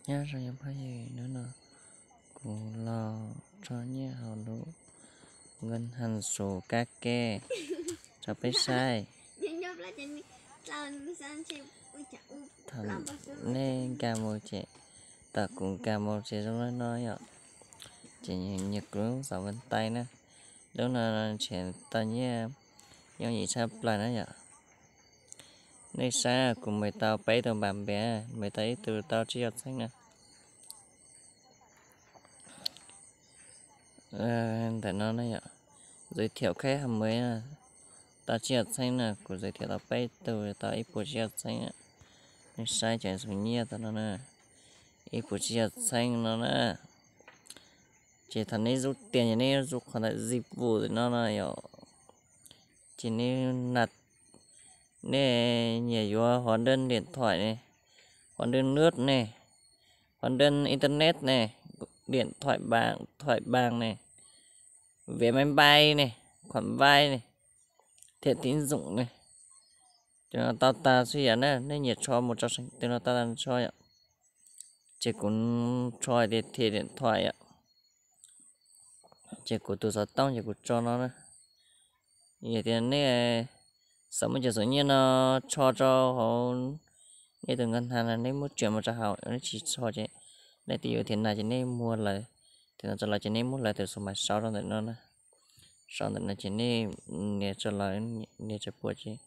Nyob zoo ib phooj ywg, hnub no kuv los tso nyiaj hauv lub ngân hàng số kab ke rau peb saib. Thaum nej nkag mus ces, thaum kuv nkag mus ces zoo li no yom. Ces nyias kuv lub xov vaj tais na, lub no nrhiav tau nyiaj yooj yim tshaj plaws na yom. Nej saib, kuv muaj tau peb tus npam npias, muaj tau ib tug tau tsib caug txheeb na. Ntawm no na yom, giới thiệu khách hàng mới na, tau tsib caug txheeb na, kuv giới thiệu tau peb tug tau ib puas tsib caug txheeb. Nej saib cov xu nyiaj tau no na, ib puas tsib caug txheeb no na. Ces thaum nej zub tias ces nej zub qhov ntawm dịch vụ no no yom. Ces nej, nej nyias yuav hóa đơn điện thoại ne, hóa đơn nước ne, hóa đơn internet ne, điện thoại bàn, thoại bàn ne, vé máy bay ne, khoản vay ne, thẻ tín dụng ne. Cov no tau tas xwb yom na, nej nyias rho mus rau seem twg no tau tas tso yom. Ces kuv rho hais tias thẻ điện thoại yom. Ces kuv tus xov tooj ces kuv tso no na. Yog tias nej xav muab cov xu nyiaj no tso rau hauv nej tus ngân hàng no, nej muab tsiam mus rau hauv, nej tsis tso ces nej twb yuav thiab na, ces nej muab lawv, thiab no tso lawv ces nej muab lawv tus xu maiv sau rau ntawm no na. Sau ntawm no ces nej nias tso lawv, nias tso puas ces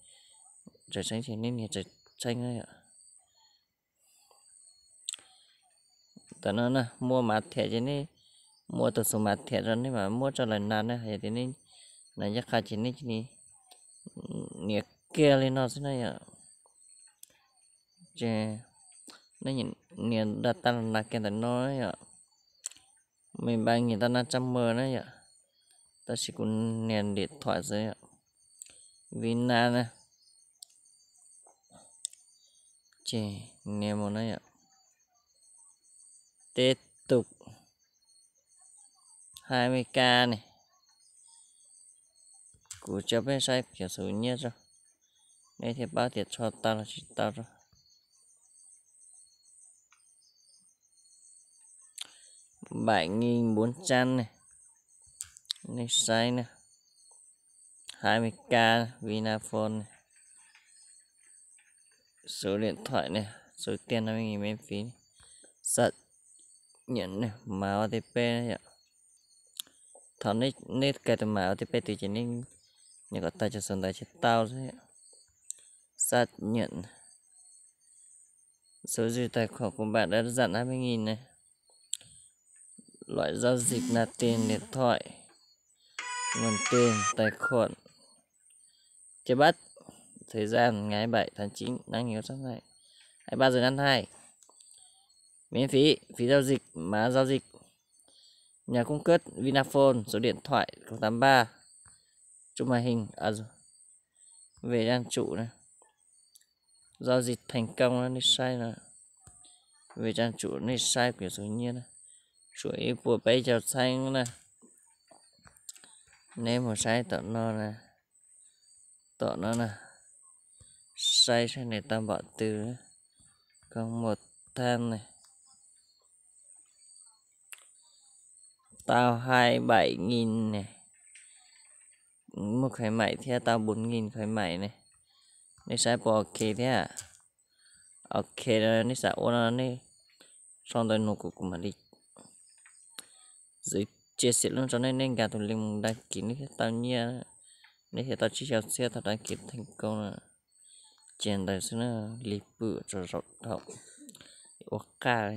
tawm tseeb ces nej nias tawm tseeb na yom. Ntawm no na, mua mã thẻ ces nej muab tus xu mã thẻ rau, nej mam muab rau lawv nas na. Yog tias nej nas ncaj qha ces nej cia li nias kiag li no xwb na yom. Ces nej nias da tag los nas kiag ntawm no yom. Mim npaj nyias tau nas tsab mawg na yom, tab sis kuv nias điện thoại xwb yom. Vina na, ces nias mus na yom. Tiếp tục, hai mươi k ne. Kuv tso peb saib cov xu nyiaj tso, nej thiaj paub tias tso tau los tsis tau tso. Bảy nghìn bốn trăm ne, nej saib na. Hai mươi k, Vinaphone ne. Số điện thoại ne, số tiền năm mươi nghìn miễn phí. Xác nhận ne, mã O T P ne yom. Thaum nej kais tus mã O T P twg ces nej nyem kom tag cov xu ntawd ces tau xwb. Xác nhận số dư tài khoản của bạn đã dặn hai mươi nghìn này. Loại giao dịch là tiền điện thoại, nguồn tiền, tài khoản. Chưa bắt. Thời gian ngày hai mươi bảy tháng chín năm hai nghìn không trăm hai mươi hai. Hai mươi ba giờ năm hai. Miễn phí, phí giao dịch, mã giao dịch. Nhà cung cấp Vinaphone, số điện thoại không tám ba. Chụp màn hình, à, về trang chủ này. Giao dịch thành công, nej saib no. Về trang chủ, nej saib kuv cov xu nyiaj na. Tshuav ib puas peb caug txheeb na. Nej mus saib tom no na. Tom no na. Saib saib nws tau npaum twg. Koj muaj thaj ne. Tau hai bảy nghìn ne. Muaj khuyến mại thiab, tau bốn nghìn khuyến mại ne. Nej saib puas ok thiab? Ok, nej xav ua no nej sau ntawv nug kuv, kuv mam li giới thiệu lub rau nej, nej nkag tus link mus đăng ký nej thiaj tau nyiaj, nej thiaj tau tsib caug txhiab thaum đăng ký thành công na. Ces ntawd xwb na, li pwm tso zaum dhau ua qaj.